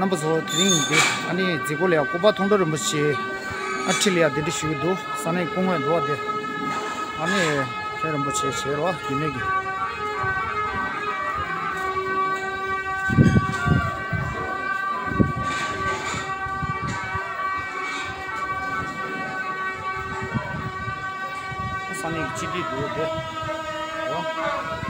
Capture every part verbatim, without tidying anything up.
རྣམ་པ་ཚོ། དེ་རིང་འདི་ཨ་ནི་རྫི་སྒོ་ལ་ཡ་སྐུ་པར་མཐོང་གྲོལ་རིན་པོ་ཆེ་ཨ་ཁྲི་ལ་ཡ་གདན་འདྲེན་ཞུ་གི་འདུག། ས་གནས་སྐུ་ངོ་འདུག་བ། དེ་ཨ་ནི་མཁན་རིན་པོ་ཆེ་བྱེད་རོགས་རྒྱུན་ལས་ཀྱི། ས་གནས་ཀྱི་སྤྱི་འཐུས་འདུག་དེ། ཨོ།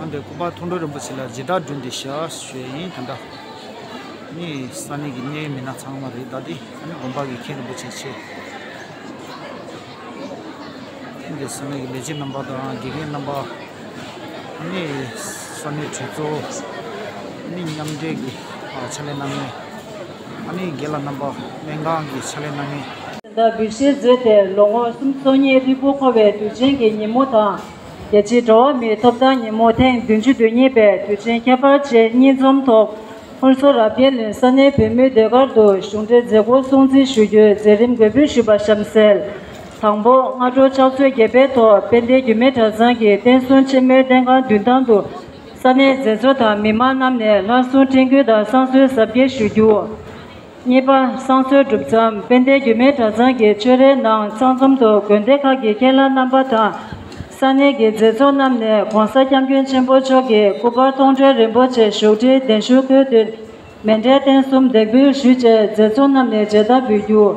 ཨ་འདི་སྐུ་པར་མཐོང་གྲོལ་རིན་པོ་ཆེ་ལ་མཇལ་དར་བསྒྲོན་ཏེ་ཞལ་བཞེས་ཡིན། ད་ལྟ་ནི་ས་གནས་ཀྱི་གནད་ཡོད་མི་སྣ་ཚང་མ་རེད། ད་འདི་ཨ་ནི་དགོན་པ་གི་མཁན་རིན་པོ་ཆེ་བྱས། འདི་ས་གནས་ཀྱི་ལས་བྱེད་རྣམ་པ་དང་དགེ་རྒན་རྣམ་པ། ཨ་ནི་ས་གནས་གྲོས་ཚོགས། ཨ་ནི་མཉམ་འབྲེལ་གྱི་ཨ་ཕྱག་ལས་གནང་མཁན། ཨ་ནི་རྒན་ལགས་རྣམ་པ། སྨན་ཁང་གི་ཕྱག་ལས་གནང་མཁན། ད་འབུལ་བཞེས་མཛད་དེ་ལོ་ངོ་སུམ་ཅུ་སོ་གཉིས་ཧྲིལ་པོ་འཁོར་བའི་དུས་ཆེན་གྱི་ཉིན་མོ་དང་། རྒྱལ་སྤྱིའི་འགྲོ་བ་མིའི་ཐོབ་ཐང་ཉིན་མོ་ཐེངས་བདུན་ཅུ་དོན་གཉིས་པའི་དུས་ཆེན་ཁྱད་པར་ཅན་གཉིས་འཛོམས་ཐོག་ཧུན་སུར་རབ་རྒྱས་གླིང་ས་གནས་བོད་མིའི་ཟློས་གར་དུ་གཞུང་འབྲེལ་མཛད་སྒོ་སྲུང་བརྩི་ཞུ་རྒྱུའི་མཛད་རིམ་འགོད་འབུལ་ཞུས་པ་གཤམ་གསལ། དང་པོ། སྔ་དྲོ་ཕྱག་ཚོད་བརྒྱད་པའི་ཐོག་དཔལ་ལྡན་རྒྱུད་སྨད་གྲྭ་ཚང་གི་བསྟན་སྲུང་ཆེན་མོའི་རྟེན་ཁང་མདུན་ཐང་དུ་ས་གནས་མཛད་གཙོ་དང་མི་མང་རྣམས་ནས་ལྷ་སྲུང་སྤྲིན་སྐུད་དང་བསང་གསོལ་གཟབ་རྒྱས་ཞུ་རྒྱུ། གཉིས་པ། བསང་གསོལ་གྲུབ་མཚམས་དཔལ་ལྡན་རྒྱུད་སྨད་གྲྭ་ཚང་གི་ཆོས་རའི་ནང་ཚང་འཛོམས་ཐོག་དགོན་སྡེ་ཁག་གི་མཁན་བླ་རྣམ་པ་དང་། ས་གནས་ཀྱི་མཛད་གཙོ་རྣམས་ནས་༸གོང་ས་༸སྐྱབས་མགོན་ཆེན་པོ་མཆོག་གི་སྐུ་པར་མཐོང་གྲོལ་རིན་པོ་ཆེ་བཞུགས་ཁྲིའི་གདན་ཞུ་འཁོད་དུ་མཎྜལ་རྟེན་གསུམ་འདེགས་འབུལ་ཞུས་རྗེས་མཛད་གཙོ་རྣམས་ནས་མཇལ་དར་འབུལ་རྒྱུ།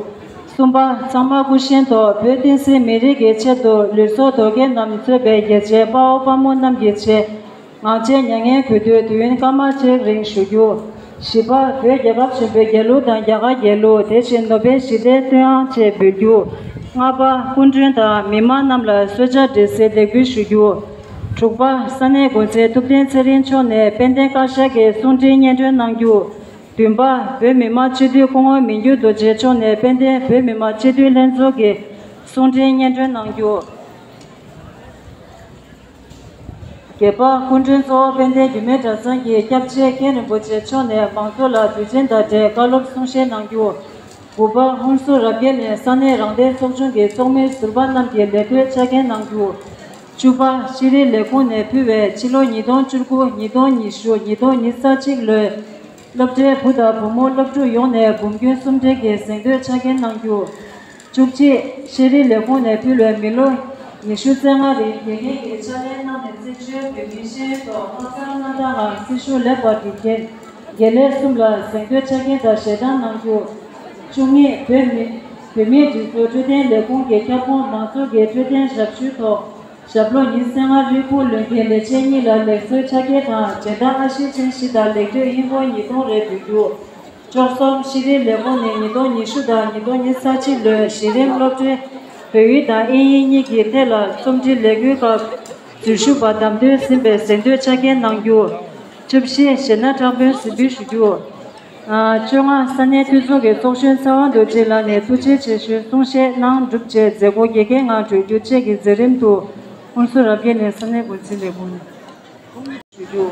གསུམ་པ། གཙང་མ་སྐུ་བཞེངས་ཐོག་བོད་བསྟན་སྲིད་མི་རིགས་ཀྱི་ཆེད་དུ་ལུས་སྲོག་དོར་མཁན་རྣམས་གཙོས་པའི་རྒྱལ་གཅེས་དཔའ་བོ་དཔའ་མོ་རྣམས་ཀྱི་ཆེད། ངག་བཅད་མྱ་ངན་གུས་འདུད་དུས་ཡུན་སྐར་མ་གཅིག་རིང་ཞུ་རྒྱུ། བཞི་པ། བོད་རྒྱལ་ཁབ་ཆེན་པོའི་རྒྱལ་གླུ་དང་རྒྱ་གར་རྒྱལ་གླུ། དེ་བཞིན་ནོ་བེལ་ཞི་བདེའི་བསྟོད་དབྱངས་བཅས་འབུལ་རྒྱུ། ལྔ་པ། སྐུ་མགྲོན་དང་མི་མང་རྣམས་ལ་གསོལ་ཇ་འབྲས་སིལ་འདེགས་འབུལ་ཞུ་རྒྱུ། དྲུག་པ། ས་གནས་འགོ་འཛིན་ཐུབ་བསྟན་ཚེ་རིང་མཆོག་ནས་དཔལ་ལྡན་བཀའ་ཤག་གི་གསུང་འཕྲིན་སྙན་སྒྲོན་གནང་རྒྱུ། བདུན་པ། བོད་མི་མང་སྤྱི་འཐུས་སྐུ་ངོ་མི་འགྱུར་རྡོ་རྗེ་མཆོག་ནས་དཔལ་ལྡན་བོད་མི་མང་སྤྱི་འཐུས་ལྷན་ཚོགས་ཀྱི་གསུང་འཕྲིན་སྙན་སྒྲོན་གནང་རྒྱུ། བརྒྱད་པ། སྐུ་མགྲོན་གཙོ་བོ་དཔལ་ལྡན་རྒྱུད་སྨད་གྲྭ་ཚང་གི་སྐྱབས་རྗེ་མཁན་རིན་པོ་ཆེ་མཆོག་ནས་མང་ཚོགས་ལ་དུས་ཆེན་དང་འབྲེལ་བཀའ་སློབ་གསུང་བཤད་གནང་རྒྱུ། དགུ་པ། ཧུན་སུར་རབ་རྒྱས་གླིང་ས་གནས་རང་བདེན་ཚོགས་ཆུང་གི་ཚོགས་མི་ཟུར་པ་རྣམས་ཀྱིས་ལས་དོན་ཕྱག་འཁྱེར་གནང་རྒྱུ། བཅུ་པ། ཤེས་རིག་ལས་ཁུངས་ནས་ཕུལ་བའི་ཕྱི་ལོ་ཉིས་སྟོང་བཅུ་དགུ་ཉིས་སྟོང་ཉི་ཤུ་ཉིས་སྟོང་ཉི་ཤུ་རྩ་གཅིག་ལོའི་སློབ་གྲྭའི་བུ་དང་བུ་མོ་སློབ་ཕྲུག་ཡོངས་ནས་འབུམ་སྐྱོན་གསུམ་འདྲེན་གྱི་གཟེངས་བསྟོད་ཕྱག་འཁྱེར་གནང་རྒྱུ། བཅུ་གཅིག། ཤེས་རིག་ལས་ཁུངས་ནས་ཕུལ་བའི་མི་ལོ་ཉི་ཤུ་རྩ་ལྔ་རིང་དགེ་རྒན་གྱི་ཕྱག་ལས་གནང་ནས་བཙན་བྱོལ་བོད་མིའི་ཤེས་ཡོན་ཐོག་ལྷག་བསམ་རྣམ་དག་ངང་སྲི་ཞུ་ལེགས་པར་སྒྲུབ་མཁན་དགེ་ལས་གསུམ་ལ་གཟེངས་བསྟོད་ཆ་རྐྱེན་དང་ཞལ་ཏང་གནང་རྒྱུ། བཅུ་གཉིས། བོད་མི་བོད་མིའི་སྒྲིག་འཛུགས་འཕྲོད་བསྟེན་ལས་ཁུངས་ཀྱི་ཁྱབ་ཁོངས་མང་ཚོགས་ཀྱི་འཕྲོད་བསྟེན་ཞབས་ཞུའི་ཐོག་ཞབས་ལོ་ཉི་ཤུ་རྩ་ལྔ་རིལ་བུ་ལོན་མཁན་ལས་བྱེད་གཉིས་ལ་ལེགས་གསོལ་ཕྱག་འཁྱེར་དང་མཇལ་དར་ཨ་ཤེ་ཆེན་བཞི་དང་ལེགས་གྲུབ་དབྱིན་ཕོར་ཉིས་སྟོང་རེ་འབུལ་རྒྱུ། བཅུ་གསུམ། ཤེས་རིག་ལས་ཁུངས་ནས་ཉིས་སྟོང་ཉི་ཤུ་དང་ཉིས་སྟོང་ཉི་ཤུ་རྩ་གཅིག་ལོའི་གཞི་རིམ་སློབ་གྲྭའི་བོད་ཡིག་དང་དབྱིན་ཡིག་གཉིས་ཀྱི་ཐད་ལ་རྩོམ་སྒྲིག་ལས་འགུལ་སྐབས་འཛུལ་ཞུགས་པ་བདམས་ཐོན་ཟིན་པའི་གཟེངས་བསྟོད་ཆ་རྐྱེན་གནང་རྒྱུ། བཅུ་བཞི། གཞས་སྣ་གྲངས་འབུལ་གཟིགས་འབུལ་ཞུ་རྒྱུ། ཨ། བཅོ་ལྔ། ས་གནས་འཐུས་ཚོགས་ཀྱི་ཚོགས་གཞོན་ཚེ་དབང་རྡོ་རྗེ་ལགས་ནས་ཐུགས་རྗེ་ཆེ་ཞུའི་གསུང་བཤད་གནང་གྲུབ་རྗེས་མཛད་སྒོ་རྒྱལ་ཁའི་ངང་གྲོལ་རྒྱུ་བཅས་ཀྱི་མཛད་རིམ་དུ་ཧུན་སུར་རབ་རྒྱས་གླིང་ས་གནས་འགོ་འཛིན་ལས་ཁུངས་ཞུ་རྒྱུ།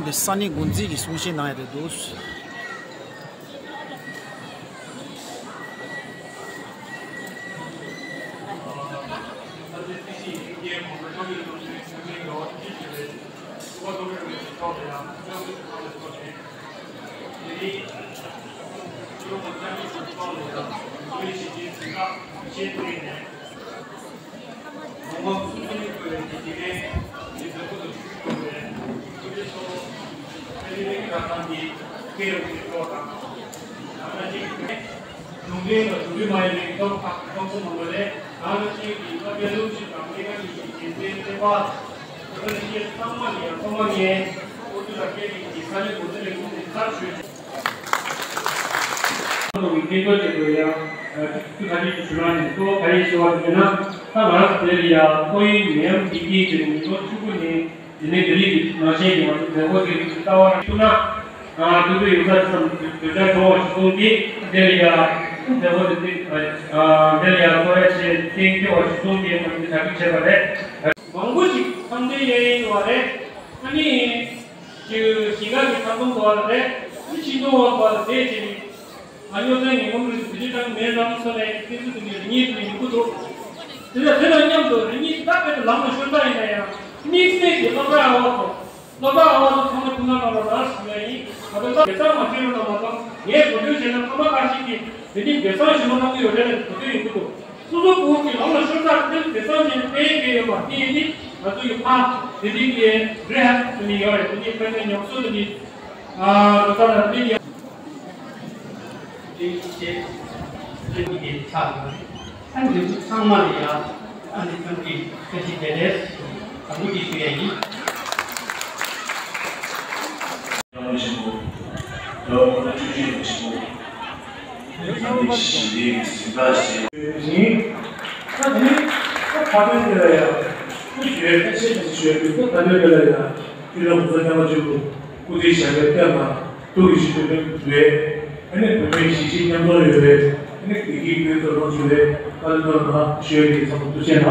འདི་ས་གནས་འགོ་འཛིན་གྱིས་གསུང་བཤད་གནང་ཡ་རེད་འདུག་ཁྱེད་ཚོ་ཆེད་དུ་ཡང་ཁྱེད་ཚོ་ཁ་ཤས་ཀྱིས་ཞུ་རང་ནས་གཙོ་བོ་ག་རེ་ཞུ་བ་ཞུ་ན། ད་ང་རང་ཚོ་དེ་ལ་ཡང་ཁོར་ཡུག་ནད་ཡམས་འདི་སྐྱེས་བྱས་ནས་ཉིས་སྟོང་བཅུ་དགུ་ནས་དེ་ནས་བོད་རིགས་ཀྱི་ནང་ཆེན་གྱི་ང་ཚོ་མཛད་སྒོ་དེ་རིགས་ཀྱི་རྩ་བ་རང་ཞུ་ན། དུས་ཚོད་ཡོད་ས་ཙམ་བོད་ཇ་བྲོ་བ་ཞིག་གསུངས་ཏེ། དེ་ལ་ཡང་མཛད་སྒོ་དེ་དེ་དེ་ལ་ཡང་གཙོ་བོ་ཆེ་ཐེངས་སྐྱོ་བ་ཞིག་གསུངས་ཏེ་ང་ཚོས་གྲ་སྒྲིག་བྱས་པ་རེད། མང་པོ་ཞིག་འཚམས་འདྲི་ཡས་ཡིན་བ་རེད། ཨ་ནི། ཅིག་ཞིང་ཁ་གི་ཚང་འཛོམས་དགོས་པ་རེད། ཅིག་ཤིང་སྡོང་འོག་པ་ལ་བསྡད་བྱས་ནས། ང་སྨྱོ་རྫས་ངན་གོམས་རིགས་སུ་དེ་འདྲ་ནས་མེད་ལམ་སོགས་ལ་ཡང་ཁྱེད་ཚོ་དེ་འདྲའི་རི་ཉིལ་དེ་འདྲ་ཡོང་གི་འདུག་དེ་ལ་དེ་དང་མཉམ་དུ་རི་ཉིལ་ད་ཕན་ཚུན་ལམ་ལ་ཤོར་ས་ཡིན་ན་ཡང་དམིགས་བསལ་གྱི་སློབ་གྲྭ་ཨ་བ་ཚོ། སློབ་གྲྭ་ཨ་བ་ཚོ་ཚང་མ་ཐུགས་སྣང་གནང་རོགས་གནང་ཞུ་ཡ་ཡིན། ད་དུང་ད་དེ་ཚང་མ་བྱེད་རོགས་གནང་མ་གཏོགས་ངས་གོ་སྒྲིག་བྱས་ན་ཕ་མ་ཁ་ཤས་ཀྱིས་དེ་ནི་དེ་ཚང་ཞུ་མ་གནང་གི་ཡོད་རེད་ལ་གོ་ཐོས་ཡོང་གི་འདུག་སོ་སོ་ཕྲུ་གུ་གི་ལམ་ལ་ཤོར་ས་དེ་དེ་ཚང་ཞིག་སྤེལ་གྱི་ཡོད་པ་དེ་ཡིན་དེ་ང་ཚོ་ཡི་ཕ་དེ་འདྲའི་གི་རེ་ཧ་དེ་ནི་ཡོད་རེད། དེ་ནི་ཕན་ཚུན་ཉམས་གསོ་དེ་ནི་ཨ་རོ་ཙ་ལ་དེ་ཡ། དེ་ཡིན་དེ་དེ་ནི་དེ་ཚང་མ་ཨ་ནི་དེ་ཚང་མ་ལ་ཡ་ཨ་ནི་ཚང་གི་ཁ་ཅིག་དེ་ལས་དང་པོ་དེ་ཞུ་ཡ་ཡིན། ཡང་མི་ཆེན་པོ། ཡང་ཁོ་ན་བཅུ་བཞི་ཡང་མི་ཆེན་པོ། ཡང་མི་ཞི་བདེའི་གཟི་འདྲ་ཞིག་ཡིན། ད་དེ་ནི་ད་ཁ་ཏོན་དེ་ལ་ཡང་སྐུ་ཞོལ་ཁ་ཆེ་ཁ་ཆེ་ཞོལ་དུས་ད་ཁ་ཏོན་དེ་ལ་ཡང་ཆོས་གྲོགས་སྐུ་ཚ་རྣམ་པ་ཚོས་སྐུ་དེ་ཞབས་པད་བརྟན་པ་ཐུགས་ཀྱི་ཞི་བདེ་དོན་དུ་བསྡུས། ཨ་ནི་བོད་མིའི་གཞིས་བྱེས་མཉམ་འཛོམས་ཡོད་རེད། ཨ་ནི་བདེ་སྐྱིད་ཀུན་ཚོགས་ལོངས་སྤྱོད་རེད། ཨ་ནི་ཐོག་ན་ཞོལ་གྱི་ཚོགས་འདུ་ཆེ་ན།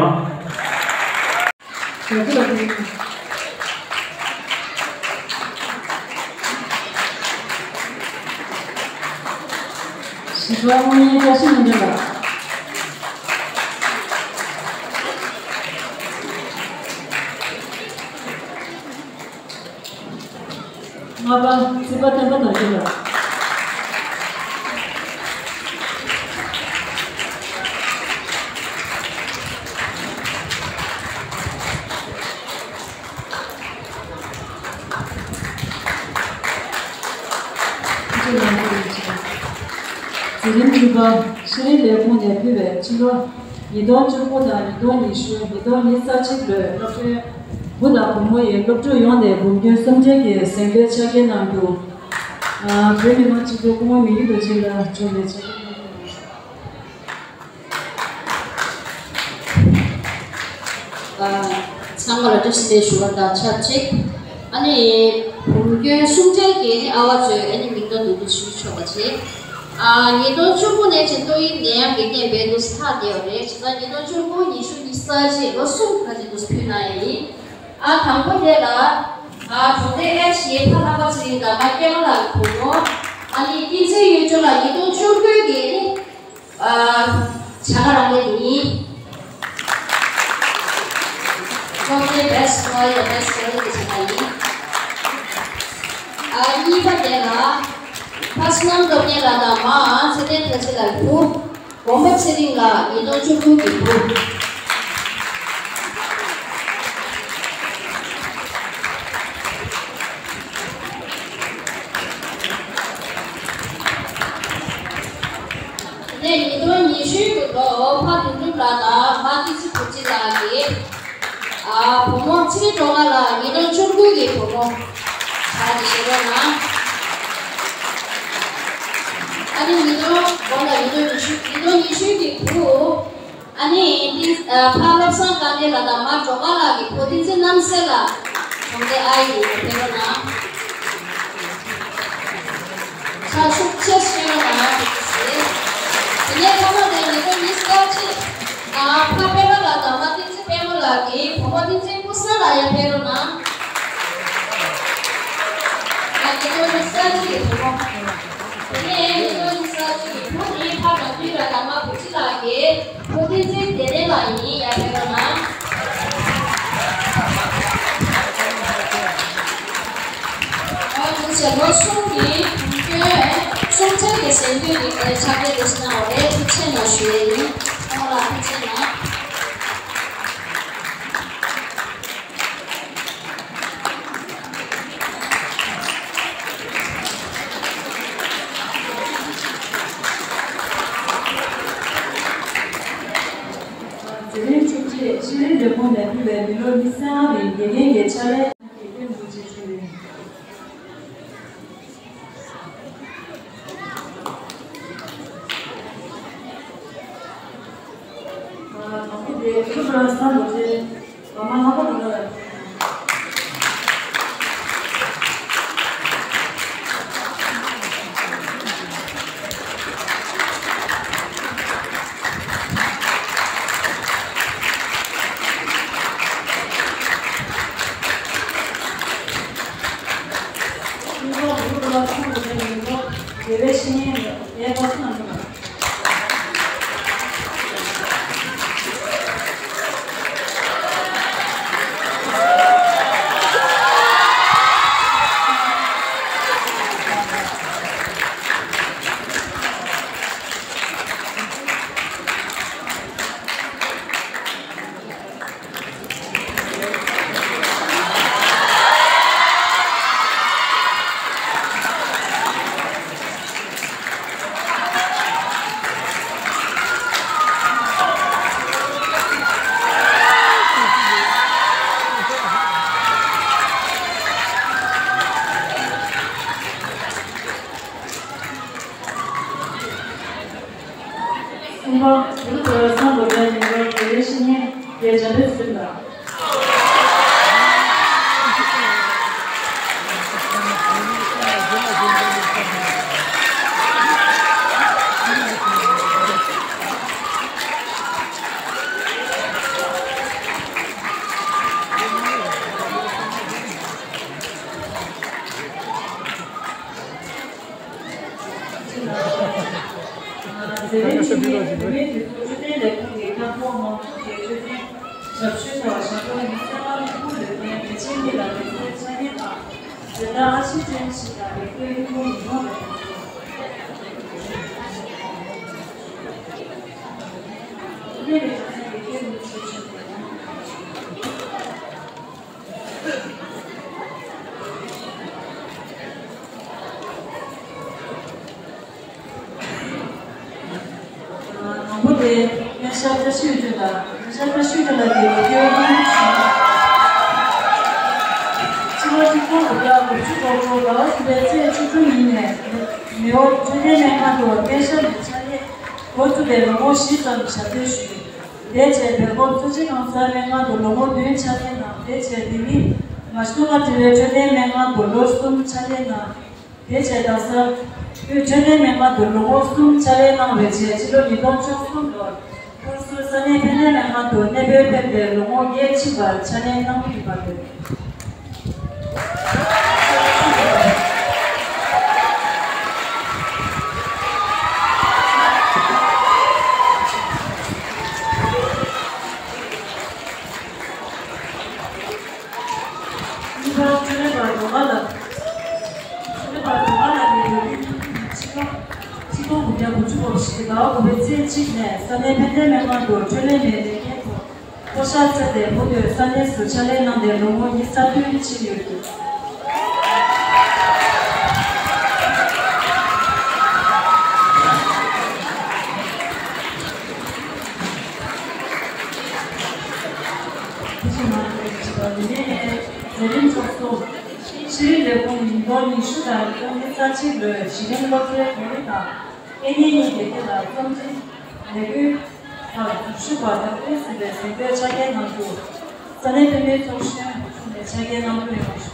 ཞི་བ་དངོས་གནས་བཀྲ་ཤིས་སྙིང་འདོད་ལགས། ལྔ་པ་སྲིད་པ་བསྟན་པ་དར་རྒྱས་ལགས། མཛད་རིམ་དྲུག་པ་ཤེས་རིག་ལས་ཁུངས་ནས་ཕུལ་བའི་ཕྱི་ལོ་ཉིས་སྟོང་བཅུ་དགུ་དང་ཉིས་སྟོང་ཉི་ཤུ་ཉིས་སྟོང་ཉི་ཤུ་རྩ་གཅིག་ལོའི་སློབ་གྲྭའི་བུ་དང་བུ་མོ་ཡི་སློབ་ཕྲུག་ཡོངས་ནས་འབུམ་རྒྱུན་སུམ་ཆའི་གཟེངས་བསྟོད་ཕྱག་འཁྱེར་གནང་རྒྱུ། ཨ། བོད་མི་མང་སྤྱི་འཐུས་སྐུ་ངོ་མི་ཡུལ་དུ་ཆེན་ལ་བྱོན་པའི་ཕྱག་འཁྱེར་གནང་རྒྱུ། ཨ། ཚང་མ་ལ་བཀྲ་ཤིས་བདེ་ལེགས་ཞུ་བ་དང་ཆབས་ཅིག་ཨ་ནི། བུ་མོ་སྐྱོན་སུམ་ཆའི་གི་ནི་ཨ་བ་ཚོས་ཨ་ནི་མིང་ཐོ་འདུག་འདུག་ཞུ་ཆོག་པ་བྱེད། ཨ། ཉིས་སྟོང་བཅུ་དགུ་ནས་ཅིག་ཏོག་དབྱིབས་ནད་ཡམས་ཀྱི་རྐྱེན་པས་འདུག་སེ་ཐག་བསྡད་ཡོད་རེད། བྱས་ཙང་ཉིས་སྟོང་བཅུ་དགུ་ཉི་ཤུ་ཉི་ཤུ་རྩ་གཅིག་ལོ་གསུམ་ཁ་ཅིག་འདུག་སེ་ཕུལ་གནང་ཡ་ཡིན། ཨ། དང་པོ་དེ་ལ། ཨ། གྲོང་སྡེ་ཨེ་ཤི་ཡའི་ཕ་ལྷག་པ་ཚེ་རིང་དང་མ་སྐྱེ་བ་ལགས་ཀྱི་བུ་མོ། ཨ་ནི་བསྟན་འཛིན་གཡུ་སྒྲོན་ལགས་ཉིས་སྟོང་བཅུ་དགུ་གི་ནི། ཨ། བྱ་དགའ་རག་ལས་ཡིན། སློབ་གྲྭའི་best boy དང་best girl གྱི་བྱ་དགའ་ཡིན། ཨ། གཉིས་པ་དེ་ལ་ཕ་བསོད་ནམས་སྟོབས་རྒྱལ་ལགས་དང་མ་ཚེ་བརྟན་དར་རྒྱས་ལགས་ཀྱི་བུ། དགོན་པ་ཚེ་རིང་ལགས་ཉིས་སྟོང་བཅུ་དགུ་གི་བུ། དེ་ནས་ཉིས་སྟོང་ཉི་ཤུ་གི་ལོ་ཕ་དོན་གྲུབ་ལགས་དང་མ་བསྟན་འཛིན་བུ་ཆེ་ལགས་ཀྱི། ཨ། བུ་མོ་ཚེ་རིང་སྒྲོལ་དཀར་ལགས་ཉིས་སྟོང་བཅུ་དགུ་གི་བུ་མོ། ཕྱག་འདི་བཞེས་རོགས་གནང་། ཨ་ནི་ཉིས་སྟོང་། དགོངས་དག་ཉིས་སྟོང་ཉི་ཤུ། ཉིས་སྟོང་ཉི་ཤུ་གི་བུ། ཨ་ནི་འདི། ཨ། ཕ་བློ་བཟང་དཀར་བདེ་ལགས་དང་མ་སྒྲོལ་དཀར་ལགས་ཀྱི་བུ་བསྟན་འཛིན་རྣམ་གསལ་ལགས་གྲོང་སྡེ་ཨ་ཡི་ནང་ཕེབས་རོགས་གནང་། ཕྱག་ཤུགས་ཆེ་བཞེས་རོགས་གནང་། དེ་ནས་ཐོག་མ་དེ་ཉིས་སྟོང་ཉི་ཤུ་རྩ་གཅིག་ཨ། ཕ་སྤེན་པ་ལགས་དང་མ་བསྟན་འཛིན་པད་མ་ལགས་ཀྱི་བུ་མོ་བསྟན་འཛིན་ཀུན་བཟང་ལགས་ཡར་ཕེབས་རོགས་གནང་། ཉིས་སྟོང་ཉི་ཤུ་རྩ་གཅིག་གི་ཐོན་ཁུངས། དེ་ནས་ཉིས་སྟོང་ཉི་ཤུ་རྩ་གཅིག་གི་བུ་ནི་ཕ་དང་བསྟུན་པ་དང་མ་བུ་ཁྲིད་ལགས་ཀྱི་བུ་བསྟན་འཛིན་བདེ་ལྡན་ལགས་ཡིན། ཡར་ཕེབས་རོགས་གནང་། ཨ་ཐུགས་རྗེ་ཆེ། ལོ་གསུམ་གྱི་དུས་སྟོན་གསུམ་ཆར་གྱི་གཟེངས་བསྟོད་ཀྱི་ཕྱག་འཁྱེར་འདི་གནང་བ་རེད། ཐུགས་རྗེ་གནང་ཞུ་ཡས་ཡིན། ཁོང་ལ་ཐུགས་རྗེ་གནང་། མཛད་རིམ་བཅུ་གཅིག་ཤེས་རིག་ལས་ཁུངས་ནས་ཕུལ་བའི་མི་ལོ་ཉི་ཤུ་རྩ་ལྔ་པའི་དགེ་རྒན་གྱི་ཕྱག་ལས་ཀྱི་སྐྱོན་འཛུགས་བྱེད་ཞུ་ཡིན། དང་པོ་དེ་ཁྱུ་པ་སམ་བྷོ་ཊེ། བ་མ་ལྷག་པ་ལ། ཁྱུ་པ་ཁྱུ་པ་སམ་བྷོ་ཊེ་ཡིན་ནོ། དགེ་བའི་བཤེས་གཉེན་ཡས་པ་སུ་ན་མི་ལ། གསུམ་པ། གུ་རུ་ཐར་སམ་བྷོ་ཊ་ཡིན་ནོ། དགེ་བའི་བཤེས་གཉེན་རྒན་འཇམ་དཔལ་ཚེ་རིང་ལགས། མཛད་རིམ་བཅུ་གཉིས། བུད་མེད་དུས་ཚོད་འཕྲོད་བསྟེན་ལས་ཁུངས་ཀྱི་ཁྱབ་ཁོངས་མང་ཚོགས་ཀྱི་འཕྲོད་བསྟེན་ཞབས་ཞུ་ཐོག་ཞབས་བྲོ་ཉི་ཤུ་རྩ་ལྔ་ལོ་འཁོར་ཡོད་མཁན་བདེ་ཆེན་གྱི་ལགས་ལས་ཁུངས་ཕྱག་སྙན་དང་། བཟོ་ལྟ་ཨ་ཤེ་ཅོན་ཞིག་དང་ལས་ཁུངས་ཐུན་མོང་མི་ཉུང་བ་དང་། བུད་མེད་ལས་ཁུངས་ལས་ཁུངས་ཆེ་ཆུང་དང་། དང་པོ་དེ་སྨན་ཞབས་བཀྲ་ཤིས་དབང་ཕྱུག་དང་། སྨན་ཞབས་བཀྲ་ཤིས་དབང་ཕྱུག་ལགས་ཀྱིས་ལོ་བརྒྱའི་དབང་ལུང་ཞུས། ཕྱི་ལོ་ཆིག་སྟོང་དགུ་བརྒྱ་དགུ་བཅུ་གོ་དགུ་ཟླ་བ་གསུམ་པའི་ཚེས་བཅུ་དྲུག་ཉིན་ནས་མེའོ་འཕྲོད་བསྟེན་སྨན་ཁང་དུ་སྨན་ཞབས་ཀྱི་ཕྱག་ལས་འགོ་བཙུགས་ཏེ་ལོ་ངོ་བཞི་ཙམ་ཞབས་བརྟན་ཞུས། དེ་རྗེས་སྦེལ་ཀོབ་གཙོ་ཆེ་ཁང་གསར་སྨན་ཁང་དུ་ལོ་ངོ་བདུན་ཕྱག་ལས་གནང་། དེ་རྗེས་ལྡི་ལི་མ་ཤི་ཏོ་ཀ་ཏི་ལའི་འཕྲོད་བསྟེན་སྨན་ཁང་དུ་ལོ་གསུམ་ཕྱག་ལས་གནང་། དེ་རྗེས་དྭགས་ས་དབུས་འཕྲོད་བསྟེན་སྨན་ཁང་དུ་ལོ་ངོ་གསུམ་ཕྱག་ལས་གནང་བའི་རྗེས་ཕྱི་ལོ་ཉིས་སྟོང་བཅུ་གསུམ་ལོར་ཧུར་སུར་ས་གནས་ཕན་བདེ་སྨན་ཁང་དུ་གནས་སྤོས་ཕེབས་ཏེ་ལོ་ངོ་བརྒྱད་ཕྱིན་པར་ཕྱག་ལས་གནང་མུས་ཡིན་པ་རེད། གཉིས་པ་འཕྲིན་ལས་པ་རོ་མ་ལགས། འཕྲིན་ལས་པ་རོ་མ་ལགས་ནི་ལོ་རྒྱུས་ཀྱི་ཕྱི་ལོ་ཆིག་སྟོང་དགུ་བརྒྱ་དགུ་བཅུ་གོ་བཞི་ཟླ་བ་དགུ་པའི་ཚེས་གཅིག་ནས་ས་གནས་ཕན་བདེ་སྨན་ཁང་དུ་འཕྲིན་ལས་མའི་ལས་འགན་ཐོག་བསྐོ་བཞག་མཛད་དེ་བུ་དེ་ས་གནས་སུ་ཕྱག་ལས་གནང་སྟེ་ལོ་ངོ་ཉི་ཤུ་རྩ་བདུན་ཕྱིན་ཡོད་འདུག་དེ་བཞིན་མ་འདས་པའི་ཉིན་ནས་མཛད་རིམ་ཚོགས་སུ། ཤེས་རིག་ལས་ཁུངས་ཉིས་སྟོང་ཉི་ཤུ་དང་ཉིས་སྟོང་ཉི་ཤུ་རྩ་གཅིག་ལོའི་གཞི་རིམ་སློབ་གྲྭའི་གོང་རིམ་དང་སྐད་གཉེར་གཉིས་དགེ་རྒན་ལ་རྩོམ་འབྲི་ལས་འགུལ་ཁག་མཛུབ་ཞུ་བ་དང་ཕུལ་ཟིན་པའི་གཟེངས་བསྟོད་ཕྱག་འཁྱེར་གནང་རྒྱུ། ས་གནས་བུད་མེད་ཚོགས་གཞོན་ཕྱོགས་ནས་ཕྱག་འཁྱེར་གནང་རྒྱུ་ཡིན།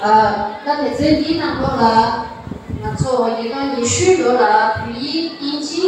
ཨ། ད་དེ་ཚེ་འདིའི་ནང་ལོགས་ལ་ང་ཚོ་ཉིས་སྟོང་ཉི་ཤུ་ལོ་ལ་བོད་ཡིག་དབྱིན་ཇི།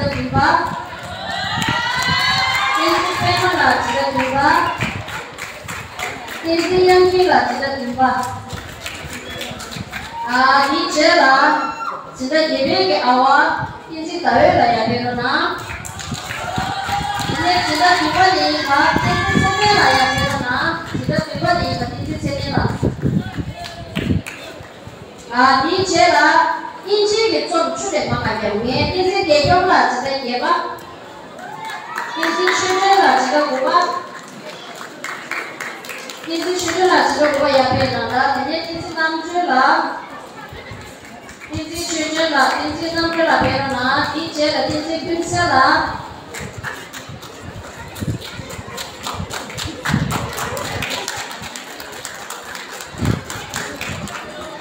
ཟླ་བདུན་པ། བསྟན་འཛིན་པད་མ་ལགས་འཛིན་གྲྭ་བདུན་པ། བསྟན་འཛིན་དབྱངས་སྐྱིད་ལགས་འཛིན་གྲྭ་བདུན་པ། ཨ་དེའི་རྗེས་ལ་འཛིན་གྲྭ་བརྒྱད་པའི་གི་ཨ་བ་བསྟན་འཛིན་ཟླ་འོད་ལགས་ཡར་ཕེབས་རོགས་གནང་། དེ་ནས་འཛིན་གྲྭ་བདུན་པ་ནས་ཕར་བསྟན་འཛིན་ཚེ་བརྟན་ལགས་ཡར་ཕེབས་རོགས་གནང་། འཛིན་གྲྭ་བདུན་པ་ནས་ཕར་བསྟན་འཛིན་ཚེ་བརྟན་ལགས། ཨ་དེའི་རྗེས་ལ་དབྱིན་ཇིའི་གི་རྩོམ་ཆུ་ལས་མང་བ་རྒྱབ་མཁན་བསྟན་འཛིན་བདེ་སྐྱོང་ལགས་འཛིན་གྲྭ་བརྒྱད་པ། བསྟན་འཛིན་ཆོས་སྒྲོན་ལགས་འཛིན་གྲྭ་དགུ་པ། བསྟན་འཛིན་ཆོས་སྒྲོན་ལགས་འཛིན་གྲྭ་དགུ་པ་ཡར་ཕེབས་གནང་ལ། དེ་ནས་བསྟན་འཛིན་རྣམ་གྲོལ་ལགས། བསྟན་འཛིན་ཆོས་སྒྲོན་ལགས། བསྟན་འཛིན་རྣམ་གྲོལ་ལགས་ཕེབས་རོགས་གནང་། དེའི་རྗེས་ལ་བསྟན་འཛིན་ཀུན་གསལ་ལགས།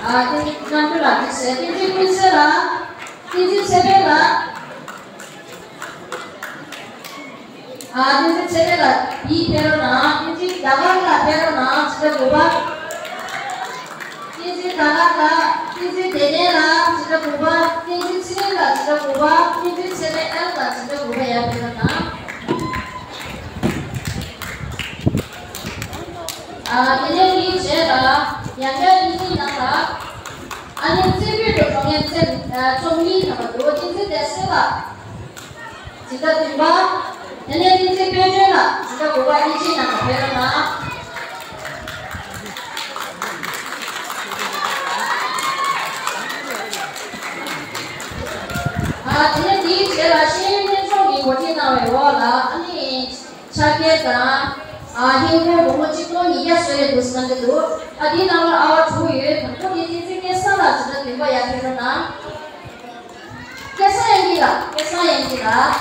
ཨ་བསྟན་འཛིན་རྣམ་གྲོལ་ལགས་འདི་བྱས། བསྟན་འཛིན་ཀུན་གསལ་ལགས། བསྟན་འཛིན་ཚེ་འཕེལ་ལགས། ཨ་བསྟན་འཛིན་ཚེ་རིང་ལགས་ཡར་ཕེབས་རོགས་གནང་། བསྟན་འཛིན་ཟླ་དཀར་ལགས་ཕེབས་རོགས་གནང་། འཛིན་གྲྭ་དགུ་པ། བསྟན་འཛིན་ཟླ་དཀར་ལགས། བསྟན་འཛིན་བདེ་ལྡན་ལགས་འཛིན་གྲྭ་དགུ་པ། བསྟན་འཛིན་ཚེ་རིང་ལགས་འཛིན་གྲྭ་དགུ་པ། བསྟན་འཛིན་ཚེ་རིང་ཨེལ་ལགས་འཛིན་གྲྭ་དགུ་པ་ཡར་ཕེབས་རོགས་གནང་། ཨ་དེ་ནས་དེའི་རྗེས་ལ་ཡང་བསྐྱར་བསྟན་འཛིན་ཡང་ལགས། ཨ་ནི་རྩེ་ཕུད་དུ་འགྲོ་མཁན་རྩེ་ཨ་རྩོམ་གཉིས་ཐམ་པ་འདུག་བསྟན་འཛིན་བདེ་གསལ་ལགས། འཛིན་གྲྭ་བདུན་པ། དེ་ནས་བསྟན་འཛིན་དཔལ་སྒྲོན་ལགས་འཛིན་གྲྭ་དགུ་པ། དབྱིན་ཇིའི་ནང་ལ་ཕེབས་རོགས་གནང་། ཨ་དེ་ནས་དེའི་རྗེས་ལ་ཤེས་ཡོན་ལྷན་ཚོགས་ཀྱིས་འགོ་ཁྲིད་གནང་བའི་འོག་ལ་ཨ་ནི་ཕྱག་འཁྱེར་དང་། ཨ་ཧིན་སྒོར་སྒོར་མོ་གཅིག་སྟོང་ཉིས་བརྒྱ་གསོལ་རས་འདུག་སེ་གནང་གི་འདུག་ཨ་དེའི་ནང་ལ་ཨ་བ་དྲུག་ཡོད། དང་པོ་དེ་བསྟན་འཛིན་སྐལ་བཟང་ལགས་འཛིན་གྲྭ་བདུན་པ་ཡར་ཕེབས་རོགས་གནང་། སྐལ་བཟང་དབྱངས་སྐྱིད་ལགས། སྐལ་བཟང་དབྱངས་སྐྱིད་ལགས།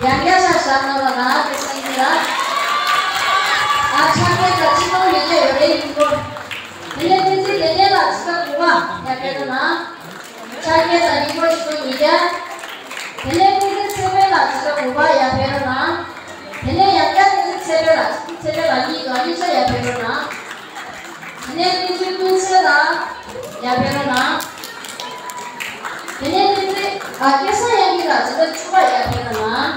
ཡང་བསྐྱར་ཕྱག་བཞག་གནང་རོགས་གནང་། སྐལ་བཟང་དབྱངས་སྐྱིད་ལགས། ཨ་ཕྱག་འཁྱེར་དང་གཅིག་སྟོང་ཉིས་བརྒྱ་ཡོད་རེད་ཧིན་སྒོར། དེ་ནས་བསྟན་འཛིན་བདེ་ལྡན་ལགས་འཛིན་གྲྭ་དགུ་པ་ཡར་ཕེབས་རོགས་གནང་། ཕྱག་འཁྱེར་དང་ཧིན་སྒོར་གཅིག་སྟོང་ཉིས་བརྒྱ། དེ་ནས་བསྟན་འཛིན་ཚེ་འཕེལ་ལགས་འཛིན་གྲྭ་དགུ་པ་ཡར་ཕེབས་རོགས་གནང་། དེ་ནས་ཡང་བསྐྱར་བསྟན་འཛིན་ཚེ་འཕེལ་ལགས། ཚེ་འཕེལ་ལགས་གཉིས་དང་གཉིས་ཆ་ཡར་ཕེབས་རོགས་གནང་། དེ་ནས་བསྟན་འཛིན་ཀུན་གསལ་ལགས་ཡར་ཕེབས་རོགས་གནང་། དེ་ནས་བསྟན་འཛིན་ཨ་སྐལ་བཟང་དབྱངས་སྐྱིད་ལགས་འཛིན་གྲྭ་བཅུ་པ་ཡར་ཕེབས་རོགས་གནང་།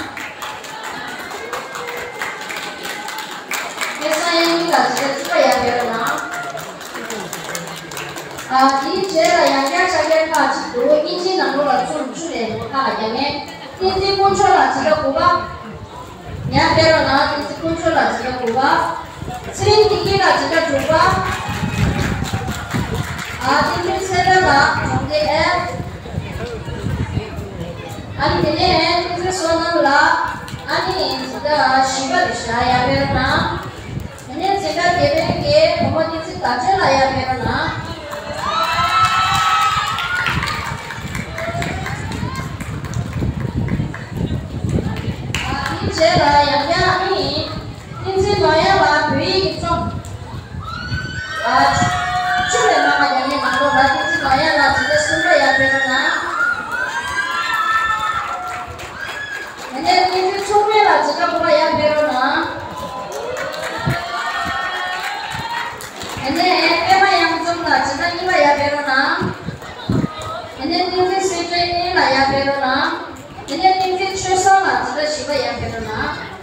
སྐལ་བཟང་དབྱངས་སྐྱིད་ལགས་འཛིན་གྲྭ་བཅུ་པ་ཡར་ཕེབས་རོགས་གནང་། ཨ་དེའི་རྗེས་ལ་ཡང་བསྐྱར་ཕྱག་འཁྱེར་ཁག་ཅིག་འདུག་དབྱིན་ཇིའི་ནང་ལོགས་ལ་རྩོམ་བཅུ་ནས་ཁག་ལ་རྒྱག་མཁན། བསྟན་འཛིན་དཀོན་མཆོག་ལགས་འཛིན་གྲྭ་དགུ་པ། ཡར་ཕེབས་རོགས་གནང་། བསྟན་འཛིན་དཀོན་མཆོག་ལགས་འཛིན་གྲྭ་དགུ་པ། ཚེ་རིང་བདེ་སྐྱིད་ལགས་འཛིན་གྲྭ་དྲུག་པ། ཨ་བསྟན་འཛིན་ཚེ་རིང་ལགས་གྲོང་སྡེ་ཨེ། ཨ་ནི་དེ་ནས་བསྟན་འཛིན་བསོད་ནམས་ལགས། ཨ་ནི་འཛིན་གྲྭ་བཞི་པ་རེད་ཤག་ཡར་ཕེབས་རོགས་གནང་། དེ་ནས་འཛིན་གྲྭ་བརྒྱད་པའི་གི་བུ་མོ་བསྟན་འཛིན་ཟླ་སྒྲོན་ལགས་ཡར་ཕེབས་རོགས་གནང་། ཨ་དེའི་རྗེས་ལ་ཡང་བསྐྱར་ཨ་ནི་བསྟན་འཛིན་ནོར་གཡང་ལགས་བོད་ཡིག་གི་རྩོམ། ཨ། བཅུ་ལས་མང་བ་རྒྱག་མཁན་མང་པོ་ལ་བསྟན་འཛིན་ནོར་གཡང་ལགས་འཛིན་གྲྭ་གསུམ་པ་ཡར་ཕེབས་རོགས་གནང་། དེ་ནས་བསྟན་འཛིན་མཚུངས་མེད་ལགས་འཛིན་གྲྭ་དགུ་པ་ཡར་ཕེབས་རོགས་གནང་། དེ་ནས་པད་མ་གཡང་འཛོམས་ལགས་འཛིན་གྲྭ་གཉིས་པ་ཡར་ཕེབས་རོགས་གནང་། དེ་ནས་བསྟན་འཛིན་སྲིད་སྒྲོན་གླིང་ལགས་ཡར་ཕེབས་རོགས་གནང་། དེ་ནས་བསྟན་འཛིན་ཆོས་བཟང་ལགས་འཛིན་གྲྭ་བཞི་པ་ཡར་ཕེབས་རོགས་གནང་།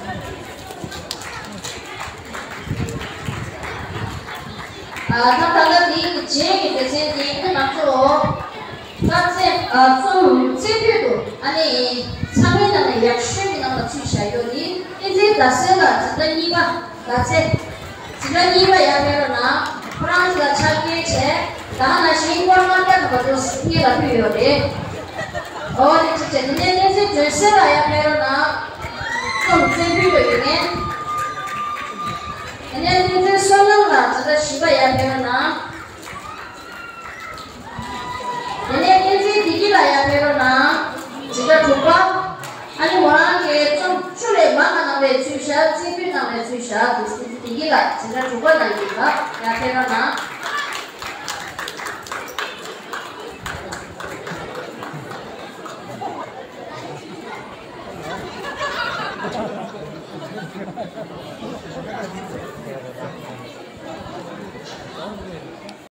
ཨ། ད་ད་ལྟ་འདིའི་རྗེས་ཀྱི་སྡེ་ཚན་འདི་ང་ཚོ་དཀར་མཛེས། ཨ། རྩོམ་རྩེ་ཕུད་དུ་ཨ་ནི་ཚང་མའི་ནང་ནས་ཡག་ཤོས་ཀྱི་ནང་ལ་ཚུད་བཞག་ཡོད་རེད། བསྟན་འཛིན་ཟླ་གསལ་ལགས་འཛིན་གྲྭ་གཉིས་པ། ཟླ་ཚེ། འཛིན་གྲྭ་གཉིས་པ་ཡར་ཕེབས་རོགས་གནང་། ཁོ་རང་ཚོ་ལ་ཕྱག་འཁྱེར་བྱས། ད་ག་ནང་བཞིན་སྐོར་ལྔ་བརྒྱ་ཐམ་པ་དུ་སྔོན་ལ་ཕུལ་ཡོད་རེད། འོ་དེ་ཅི་བྱས། དེ་ནས་བསྟན་འཛིན་སྒྲོན་གསལ་ལགས་ཡར་ཕེབས་རོགས་གནང་། རྩོམ་རྩེ་ཕུད་དུ་ཡོད་མཁན། དེ་ནས་བསྟན་འཛིན་བསོད་ནམས་ལགས་འཛིན་གྲྭ་བཞི་པ་ཡར་ཕེབས་རོགས་གནང་། དེ་ནས་བསྟན་འཛིན་བདེ་སྐྱིད་ལགས་ཡར་ཕེབས་རོགས་གནང་། འཛིན་གྲྭ་དྲུག་པ། ཨ་ནི་མོ་རང་གིས་རྩོམ་བཅུ་ལས་མང་བ་གནང་བའི་ཚུལ་བཞག་རྩེ་ཕུད་གནང་བའི་ཚུལ་བཞག་བསྟན་འཛིན་བདེ་སྐྱིད་ལགས་འཛིན་གྲྭ་དྲུག་པ་ནང་གི་ལགས་ཡར་ཕེབས་རོགས་གནང་།